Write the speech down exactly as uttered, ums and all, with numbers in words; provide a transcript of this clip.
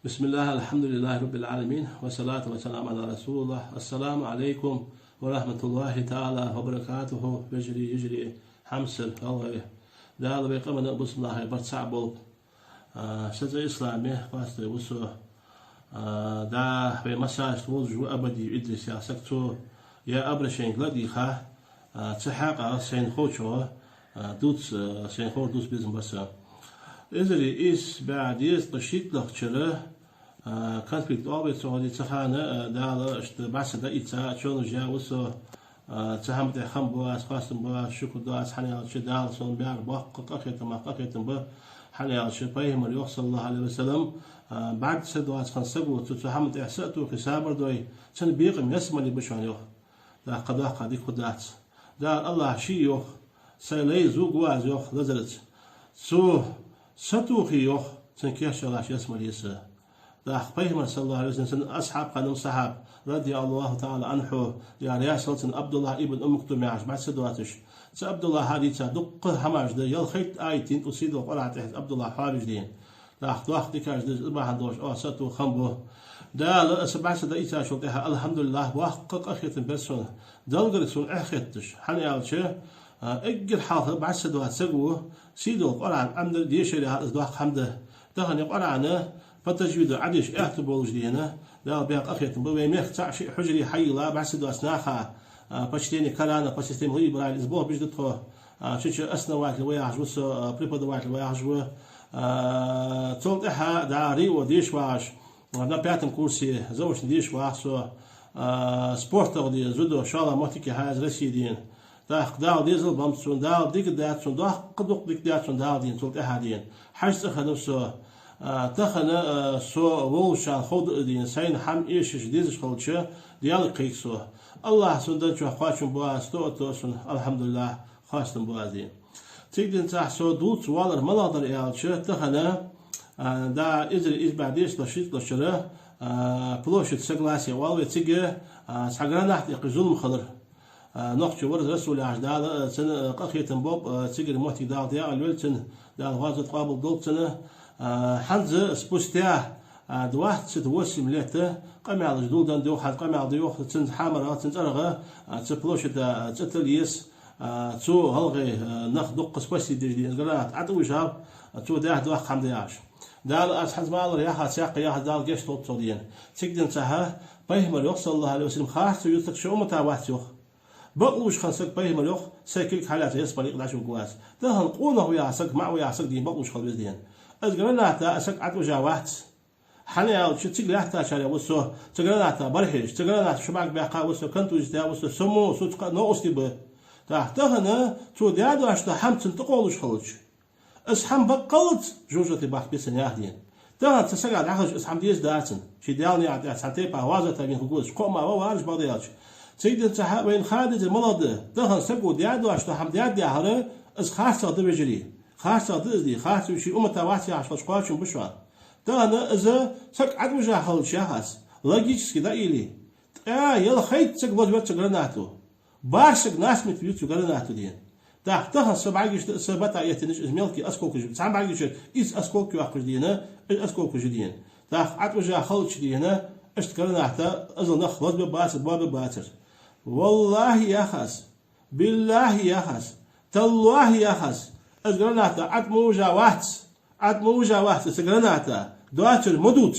بسم الله، الحمد لله رب العالمين، والصلاة والسلام على رسول الله. السلام عليكم ورحمة الله تعالى وبركاته. Вежарий, йижарий, хьамсара гӀалгӀай, Дала вай къаман а бусалба нахай барт цхьа болба. А, са цӀи Ислам я, Къоастой ва со. А, да, вай массанена волаш ва Абадиев Идрис яха саг. Цо яь обращени ладийгӀа, а, цу хьакъехьа сайна ховчох, а, дувц, а, сайна ховр дувца безам ба са. Эзар ийс бӀаь дезткъа шийтталагӀча шера, а, конфликт оал вай цох, цу хана, а, Дала иштта бӀаргса дӀаийца, чонаш яь ва со, а, цу хӀаман тӀехьа хам бу аз, хоастам бу аз, шукр ду аз, хӀана аьлча Дала сона баьр боккха къахетамах къахетам ба, хӀана аьлча Пайхамара йоах, صلى الله عليه وسلم, а, бӀаргса доаца хана саго цу, цу хӀаман тӀехьа са а тохе, сабар дой, цун бекхам ялсмале ба шоана йоах. ТӀаккха доккха дика хургдац. Дала АллахӀа ше йоах, сай лай зувргва аз йоах лазарца. Цо сатохе йоах, цун кийчдалаш ялсмале я са. ТӀаккха Пайхамар, صلى الله عليه وسلم, цун асхьаб хиннав, сахьаб, رضي الله تعالى عنه, яр ясал цун Ӏабдуллахь ибн Умм Мактум яхаш, бӀаргса доацаш. Цу Ӏабдуллахьа дийца дуккха хӀамаш да, ялхайтта аят я тӀа сийдолча Къуръана тӀа Ӏабдуллахьа хьоабеш дийна. ТӀаккха доккха дикаш да из, из бахьан долаш оаха са а тоха хам бу. Дала са бӀаргса дӀаийцачул тӀехьагӀа, الحمد لله, боккха къахетам бер сона. Далгарг сона эхь хетташ. ХӀана аьлча, а, эггара хьалха бӀаргса доаца саг ва, сийдолча Къуръан Ӏомадар, дешар яхар из доккха хӀама да. Тахан Къуръан по таджвиду Ӏодешаш аьттув болаш дийна, Дала баь къахетам ба. Вай мехка цхьаъ-шиъ хьужаре хьайийлла, бӀаргса доаца наха, а, по чтению Корана по системе Луи Брайля, из болх беш да тхо, а, чу-чу основатель ва яхаш ва со, а, преподаватель ва яхаш ва. А, цул тӀехьагӀа, да, РИО деша вагӀаш, а, на пятом курсе заочно деша вагӀа со, а, спортах де, дзюдо, шоллагӀа моттиг я хьа из Россе дийна. ТӀаккха Дала дезал беннаб цунна, Дала дика даьд цунна, доккха дукха дика даьд цунна Дала дийна, цул тӀехьагӀа дийна. ХьажцӀа хиннав со, а, тахан, а, со волча хана ховргда дийна, сайна хӀама эшаш, дезаш хилча, Даьлага кхайк со. АллахӀа сона денначох кхоачам бу аз, тӀа а тоъ сона, الحمد لله, хоастам бу аз дийна. Цига денз цхьа со дувца воаллар малагӀа дар аьлча, тахан, а, да, эзар ийс бӀаь дезткъа шийтталагӀча шера, а, площадь Согласия оал вай, цига, а, цхьа граната эккхаш зулам хилар. А, нохчо вар из Расул яхаш, Дала, а, цунна, а, къахетам болба, а, цигара моттиг Дала декъала йойла цун, Дала гӀазот къоабал долда цун. А, хӀанз спустя, а, двадцать восемь лет къамаьлаш дулдан духьа, хӀанз къамаьл да йоах, цун хьамарагӀа, цун цӀерагӀа, а, цу площада, а, цӀи тилла еза, а, цу гӀалгӀай, а, нах дуккха спасти деш дийна, гранат ӀотӀавижав, а, цо даьр доккха хӀама да яхаш. Дала аз хӀанз ма аллара яхац, цхьаккха яхац, Дала гешт долда цох дийна. Цига денз цхьа Пайхамара йоах, صلى الله عليه وسلم, харцо ювцаргдац шун уммата вац йоах. Бакълувш хинна саг, Пайхамара йоах, сай кулг хьалаьца ялсмале юкъе дӀачуваргва аз. Тахан къонах ва яха саг, маӀа ва яха саг дийна бакълувш хила веза дийна. Из граната а саг ӀотӀавижа вац. ХӀана аьлча цига лаьттачарех ва со, цу граната бархьежа, цу граната шо бӀаргабаьккха ва со, контузия даь ва со, со мо, со цкъа новкъостий ба. ТӀаккха тахан цо даь доацаш дола хӀама цунна тӀакхоллаш хилча, из хӀама баккъалца жожагӀате бахка беза цун, яхаш дийна. Тахан цу сага дӀахьежача, из хӀама деза дац цунна. Ший Даьла наькъа тӀа цхьан тайпара гӀазота вена хургва из, кхоъ ма ва вараш, бакъда аьлча. Цига денз цхьа вайна ха дезар малагӀа да: тахан саго даь доацаш дола хӀама даьд яхар, из харцагӀа да, вежарий. ХарцагӀа да из дийна, харцо ший уммата вац яхаш хилча кхоачам ба шоана. Тахан из саг ӀотӀавижа хилча яхац, логически дӀаийле, ткъаь ялхайтта саг лозавер цу гранато. БархӀ саг насмерть вир цу гранато дийна. ТӀаккха тахан са бӀаргаш да, са бата эттинаш, из мелкий осколкаш, цхьан бӀаргашка ийс осколка йоаккхаш дийна, из осколкаш дийна. ТӀаккха ӀотӀавижа хилча дийна, иштта граната, иззал нах лозабе бацар, боабе бацар. ВаллахӀи яхац, биллахӀи яхац, таллахӀи яхац, из граната ӀотӀа ма вижа вац, ӀотӀа ма вижа вац из граната, доацар ма дувц.